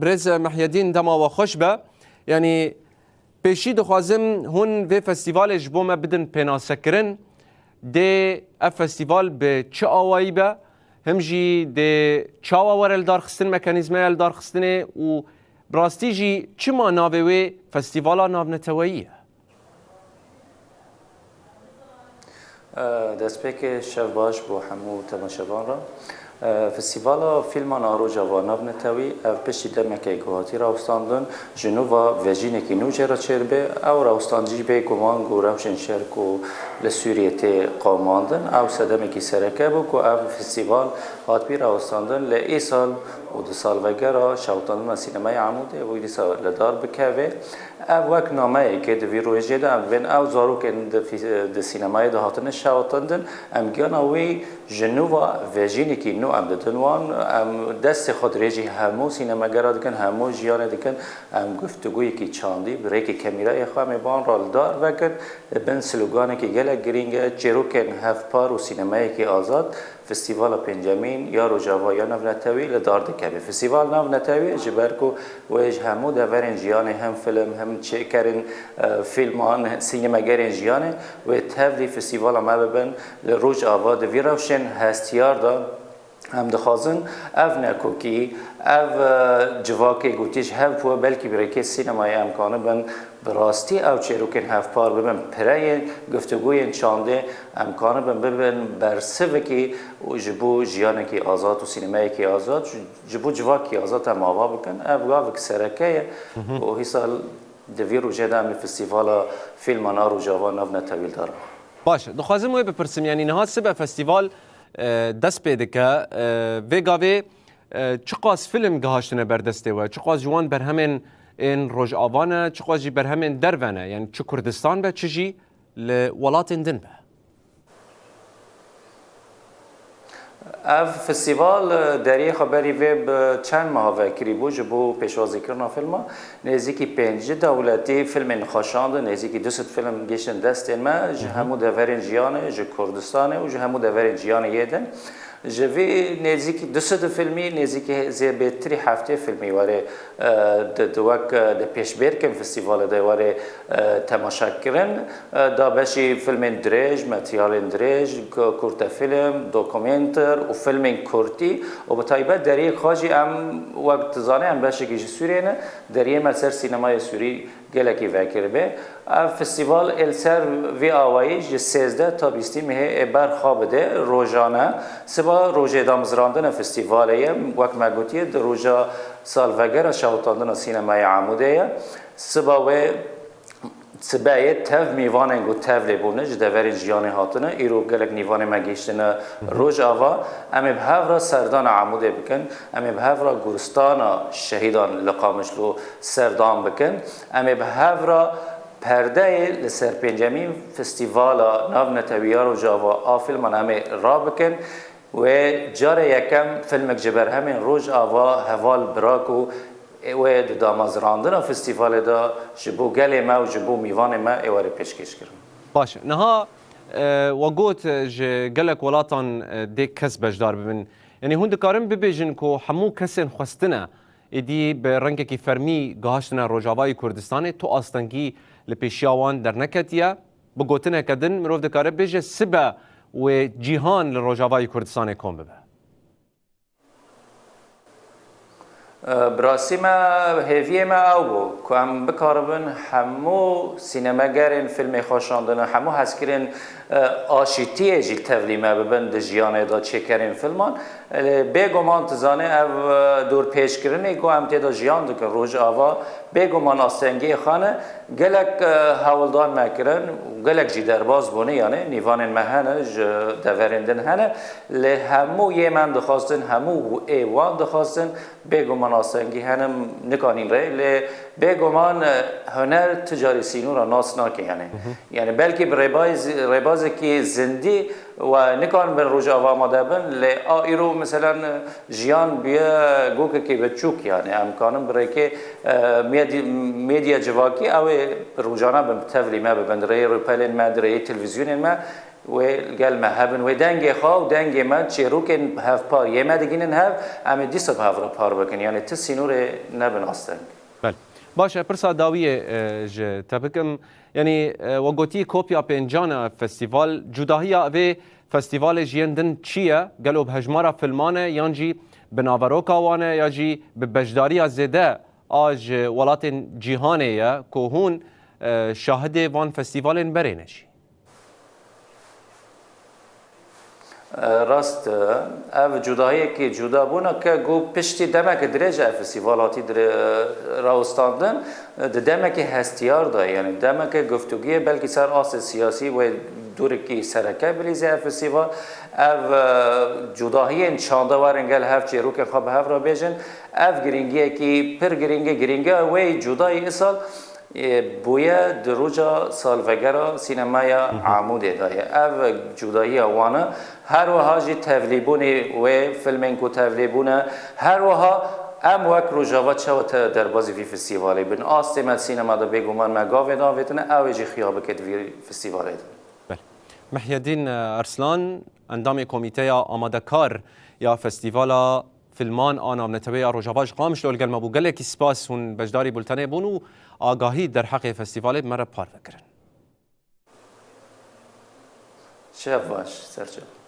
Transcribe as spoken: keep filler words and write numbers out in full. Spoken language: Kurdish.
Birêz Mehyedîn, dema we xweş be. Yanî pêşî dixwazim hûn vê festîvalê ji bo me bidin pênasekirin. Dê ev festîval bi çi awayî be? Him jî dê çawa were li darxistin, mekanîzmeya li darxistinê û bi rastî jî çima navê wê festîvala navneteweyî ye? Destpêkê şev baş bo hemû temaşevan re. Festîvala Fîlman a Rojava navnetewî, ev piştî demekê ku hatî rawestandin, ji nû ve vejînekî nû jê re çêdibe. Ew rawestandî jî bê guman ku rewşên şer ku li Sûriyê tê qewimandin, ew sedemekî sereke bû ku ev festîval hatibî rawestandin. Li îsal û di salvegera şewitandina sînemaya Amûdê bû dîsa li dar bikeve. Ev wek nameyekê di vî rojê de em dibên ew zarokên di fî-, di sînemayê de hatine şewitandin. Em giyana wî ji nû ve vejînekî nû em didin wan. Em destê xwe dirêjî hemû sînemegera dikin, hemû jiyanê dikin. Em guftugûyekî çandî bi rêkê kamîrayê xwe em ê bi wan re li dar vekin. Li bin sloganekî gelek girîng e, çêrokên hevpar û sînemayekî azad. Festîvala pêncemîn ya Rojava ya navnetewî li dar dikeve. Festîval navnetewî ji ber ku wê ji hemû deverên jiyanê, hem film, hem çêkerên, e, fîlman, sînemegerên jiyanê wê tevlî festîvala me bibin. Li Rojava di vî rewşên hestiyar de em dixwazin ev nekokî, ev, e, civakê ku tê ji hev bû, belkî bi rêkê sînemayê em kanibin bi rastî ew çêrokên hevpar bibin pireyên guftugûyên çandê, em kanibin bibin bersivekî û ji bo jiyanekî azad û sînemeyekî azad, ji, ji bo civakî azad em ava bikin. Ev gavek sereke ye. Hı hı. Û hîsal di vî rojê de em li Festîvala Fîlman a Rojava navnetewî li dar bû. Baş e. Dixwazim wê bipirsim, yanî niha sibe festîval, e, dest pê dike. E, vê gavê, e, çiqas film gihaştine ber destê we? Çiqas ji wan berhemên ên Rojava ne, çiqas jî berhemên derve ne? Yanî çi Kurdistan be, çi jî li welatên din be? Ev festîval, e, deriyê xwe berî vê bi çend meha ve kirîbû ji bo pêşwazîkirina filma. Nêzîkî pêncî dewletî filmên xwe şandin, nêzîkî du sed film gihiştin destên me, ji Hı hı. hemû deverên jiyanê, ji Kurdistanê û ji hemû deverên jiyanê yê din. Ji vî nêzîkî du sed filmî, nêzîkî zêbêtirî heftê filmî were, e, di, di wek, e, di pêşbêrkên festîvalê de were, e, temaşekirin. E, da beşî filmên dirêj, metiyalên dirêj, ku-, kurte film, dokumenter û filmên kurtî û bi taybet deriyê xwe jî em, wek dizane, em beşekî ji Sûriyê ne, deriyê me ser sînemayê Sûrî gelekî vekiribe. Ev festîval ê li ser vî awayî ji sêzdeh ta bîstî mehê ê berxa bide rojane. Siba rojê damezrandina festîvalê ye. Wek me gotiye, di roja salvegera şewitandina sînemayê Amûdê ye. Siba wê sibeyê tev mîvanên ku tevlê bûne, ji deverên jiyanê hatine, îro gelek mîvanê me gihiştine Rojava. Em ê bi hev re serdana Amûdê bikin. Em ê bi hev re goristana şehîdan li Qamişlo serdam bikin. Em ê bi hev re perdeyê li ser pêncemîn Festîvala Navnetewî ya Rojava a Filman em ê rabikin. Wê carê yekem filmek ji berhemên Rojava heval bira ku wê di damezrandina festîvalê de ji bo gelê me û ji bo mîvanê me ê were pêşkêş kirin. Baş e. Niha, e, we got, e, ji gelek welatan, e, dê kes beşdar bibin. Yanî hûn dikarin bibêjin ku hemû kesên xwestine êdî bi rengekî fermî gihaştine Rojavayê Kurdistanê, tu astengî li pêşiya wan derneketiye? Bi gotineke din mirov dikare bêje sibe wê cîhan li Rojavayê Kurdistanê kom bibe. Bi rastî me hêviyê me ew bû ku em bikaribin hemû sînemegerên filmê xwe şandine, hemû hezkirên, e, aşîtiyê jî tevlî me bibin di jiyanê de çêkerên filman. Lê bêguman tu zanî ev, e, dorpêçkirinê ku em tê de jiyan dikin Rojava, bêguman astengiyê xwe ne. Gelek, e, hewldan me kirin, gelek jî derbas bûne, yanî nîvanên me hene, ji deverên din hene. Lê hemû yê me dixwastin, hemû ê wan dixwastin, bêguman astengî hene, nikanîn rê. Lê bêguman, e, huner ti carî sînora nas nake, yanî. Hı hı. Yanî belkî bi rêbaz-, rêbazekî zindî we nikarin bin Rojava amade bin, lê a îro, meselen, jiyan bûye gokekî biçûk, yanî em kanin bi rêkê, e, medya, medya civakî ew ê rojane bin, bi tevlî me bibin, di rêyê rûpelên me, di rêyê televîzyonên me, Wê li gel me hebin, wê dengê xwe û dengê me, çêrokên hevpar yê me digînin hev, em ê dîsa bi hev re par bikin. Yanî ti sînorê nebin asteng. Bel. Baş e, pirsa dawiyê e, ji te bikim. Yanî e, we gotî kopya pêncan e festîval. Cudahiya vê festîvalê ji yên din çi ye? Gelo bi hejmara filman e yan jî bi naveroka wan e ya jî bi beşdariya zêde a ji welatên cîhanê ye ku hûn e, şahidê van festîvalên berê ne jî? Rast e, ev cudahiyekî cuda bûne ke ku piştî demeke dirêj e festîval hatî dire-, rawestandin. Di demekî hestiyar de, yanî demeke guftugiyê belkî ser astê siyasî wê dûrekî sereke bilîzê ev festîval. Ev e, cudahiyên çanda werin gel hev çêrokên xwe bi hev re bêjin. Ev girîngiyekî pir girîng e, girîngiya wê cudayî îsal e, bûye di roja salvegera sînemaya Amûdê de ye. Ev cudahiya wan e. Her wiha jî tevlîbûnê wê filmên ku tevlî bûne. Her wiha em wek Rojava çawa te derbazî vî festîvalê bin? Astê me sînema de bêguman me gavê davêtine, ew ê jî xuya bike di vî festîvalê de. Bel. Mihyedîn Arslan, endamê komîteya amadekar ya Festîvala Filman a Navnetewê ya Rojava ji Qamişlo li gel me bû. Gelekî spas hûn beşdarî bultenê bûn û agahî derheqê festîvalê bi me re parve kirin. Şev baş, serçe.